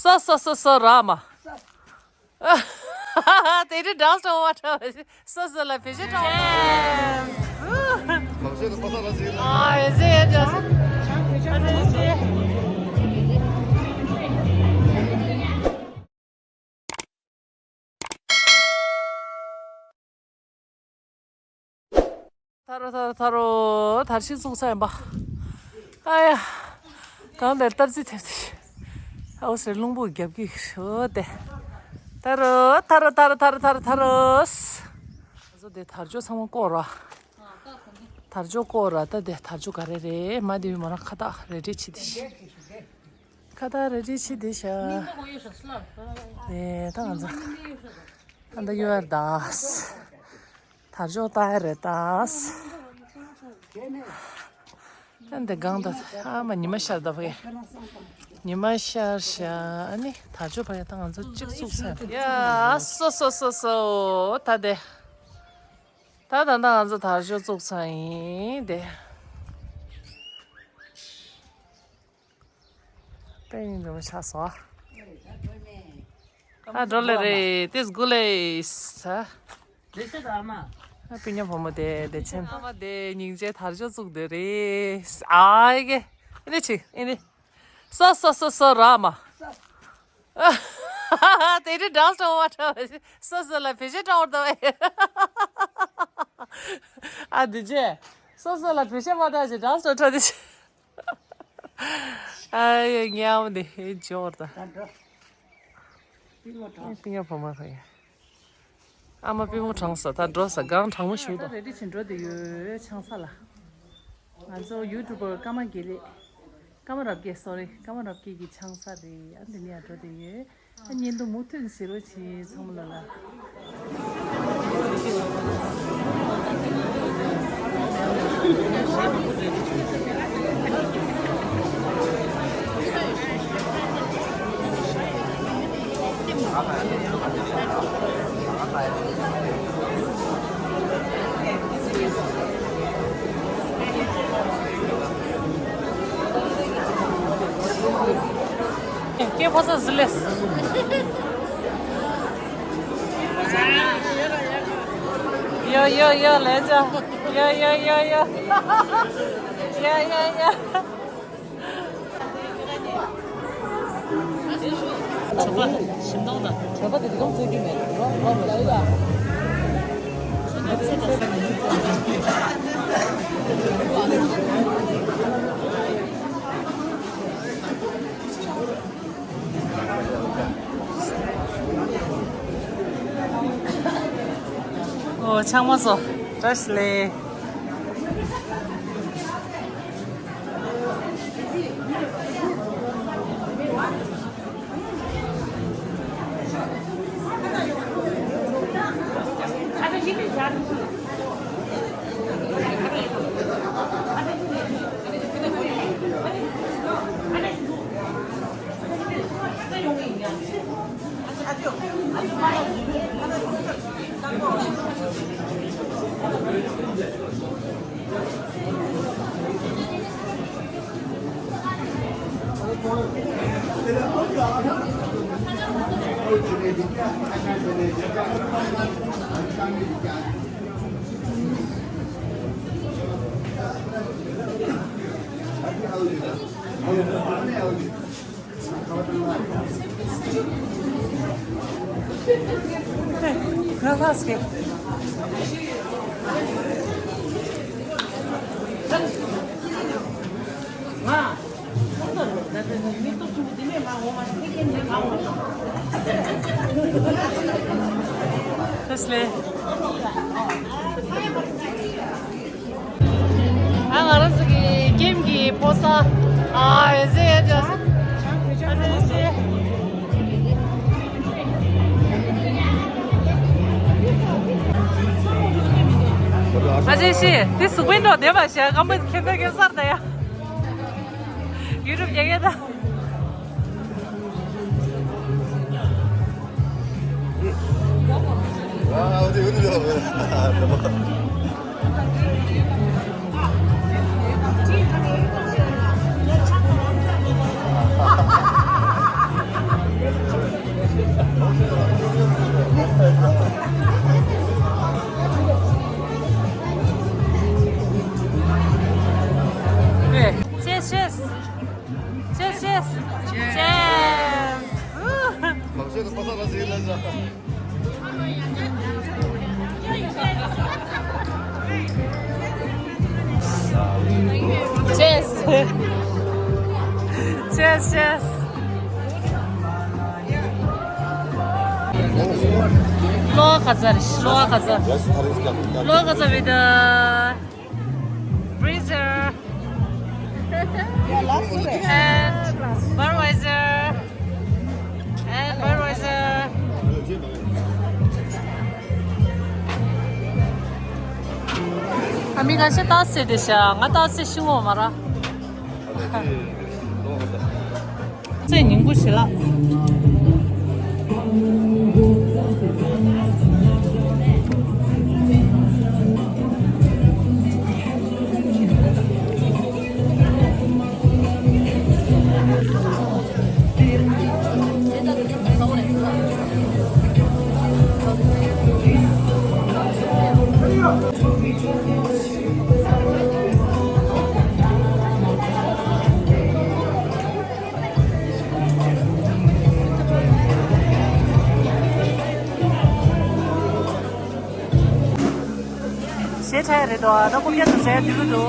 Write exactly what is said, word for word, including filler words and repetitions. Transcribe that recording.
སོ་སོ་སོ་སོ་ར་མ། དེ་རིང་སྦྲང་སྟོང་བ་འཁྲབ་སོ་སོ་ལ་བེད་སྤྱོད་འཁྲབ། ཐར་རོ་ཐར་རོ་ཐར་རོ། དར་ཤིང་བཙུགས་ས་ཡིན་པ། ཨ་ཡ། གང་དེར་སྟར་རྩི་ཐེབས་ཏེ། ཨའོ་ཟེར་རླུང་བུ་རྒྱབ་ཀྱི་ཤོ་དེ། ཐར་རོ་ཐར་རོ་ཐར་རོ་ཐར་རོ་ཐར་རོ། ང་ཚོ་དེ་དར་ལྕོག་ཚང་མ་བཀོག་ར། དར་ལྕོག་བཀོག་ར། ད་དེ་དར་ལྕོག་ག་རེ་རེད། མ་དེ་བི་མ་རང་ཁ་བཏགས་རལ་གྲི་ཕྱིས་ཏེ་ཤི། ཁ་བཏགས་རལ་གྲི་ཕྱིས་ཏེ་ཤ། དེ་ད་ང་ཚོ། ད་ད་ཡོད་རེད་ད། དར་ལྕོག་ལྟ་ཡ་རེད་ད། ཨ་འདི་སྒང་ད་ཨ་མ་ཉི་མ་ཤར་ད་ཕ་གི། ཉི་མ་ཤར་ཤག་ཨ་ནི་དར་ལྕོག་ཕ་གི་ད་ང་ཚོ་གཅིག་བཙུགས་ཚར། ཡ་སོ་སོ་སོ་སོ་ད་དེ། ད་ད་ད་ང་ཚོ་དར་ལྕོག་བཙུགས་ཚར་ཡིན་དེ། དཔེ་ཡིན་འགྲོ་མི་ཆགས་སོང་ཨ། ཨ་འགྲོ་ལེ་རེད་ཏིས་དགུ་ལེ་ས། ལེ་ཤ་དང་ཨ་མ། ཨ་སྤུན་ཉ་བུ་མོ་དེ་དེ་ཆེན། ཨ་མ་དེ་སྙིང་རྗེ་དར་ལྕོག་བཙུགས་དེ་རེད་ཨ་ཡེ་གེ། ཨེ་ནི་ཆི་ཨེ་ནི། སོ་སོ་སོ་སོ་ར་མ། དེ་རིང་སྦྲང་སྟོང་བ་འཁྲབ་སོ་སོ་ལ་བེད་སྤྱོད་འཁྲབ་བར་དང་། ཨ་འདི་རྗེས་སོ་སོ་ལ་བེད་སྤྱོད་མ་འཁྲབ་ཅིག་སྦྲང་སྟོང་འཁྲབ་དེ་ཆི། ཨ་ཡ་ཉམས་ནི་ཨེ་འབྱོར་ད། ད་འགྲོ། པི་ལོ་གྲོངས། པི་ཉོ་བུ་མོ་ཁོ་ཡ། ཨ་མ་པི་མོ་གྲོངས་སོ། ད་འགྲོ་ས་སྒང་གྲང་མོ་ཞིག་ད་འདུག་རེ་ཌི་བྱེད་འགྲོ་དེ་ཡོད་ཆང་ས་ལ། ང་ཚོ་ཡུ་ཊུབ་པར་ཀརྨ་དགེ་ལེགས། ཀརྨ་རབ་རྒྱས་སོ་རི་ཀརྨ་རབ་རྒྱས་ཀྱི་ཆང་ས་རེད། ཨ་འདི་ནས་ཡར་འགྲོ་དེ་ཡོད། ཨ་བརྙན་ཐུང་མུ་མཐུད་གཟིགས་རོགས་བྱེད་ཚང་མ་ལ་ལ། ཀེ་ཕོ་ས་ཟི་ལེས། ཡ་ཡ་ཡ་ལེ་ཅ། ཡ་ཡ་ཡ་ཡ། ཡ་ཡ་ཡ། ཞིམ་ཏོང་དང་། བྱ་བ་དེ་དེ་གམ་ཚོད་ཀྱི་མེད་རོ་རོ་མེད་ལ། ཨོ་ཆང་མ་བཟོ། བཀྲ་ཤིས་བདེ་ལེགས། ཨ་ང་རང་ཚོ་གི་ཀེམ་གི་ཕོ་ས། ཨ་ཨེ་ཟེ་ཨེ་ཟེ། ཨ་ཅེ་ཤི་དེ་གཟུགས་པོའི་འགྲོ་བདེ་བ་ཞེས་ཀ་མོ་ཁྱེད་ཚོ་གེ་སར་ད་ཡ། ཡུ་ཊུབ་རྒྱག་ཡ་ད། Cheers. Cheers, cheers. ལོ་ག་ཚར། ལོ་ག་ཚར། ལོ་ག་ཚར་བི་ད། Breezer and Budweiser and Budweiser. ཨ་མི་ཁ་ཤས་ཏག་སེ་དེ་ཤ་ང་ཏག་སེ་ཤི་འོ་མ་ར། ཚེ་ཉིན་གུང་ཞིག་ལ། ཞེ་ཁྲ་རེད་དོ། ད་རྐུབ་བཀྱག་ཏུ་ཟས་དུས་དུ།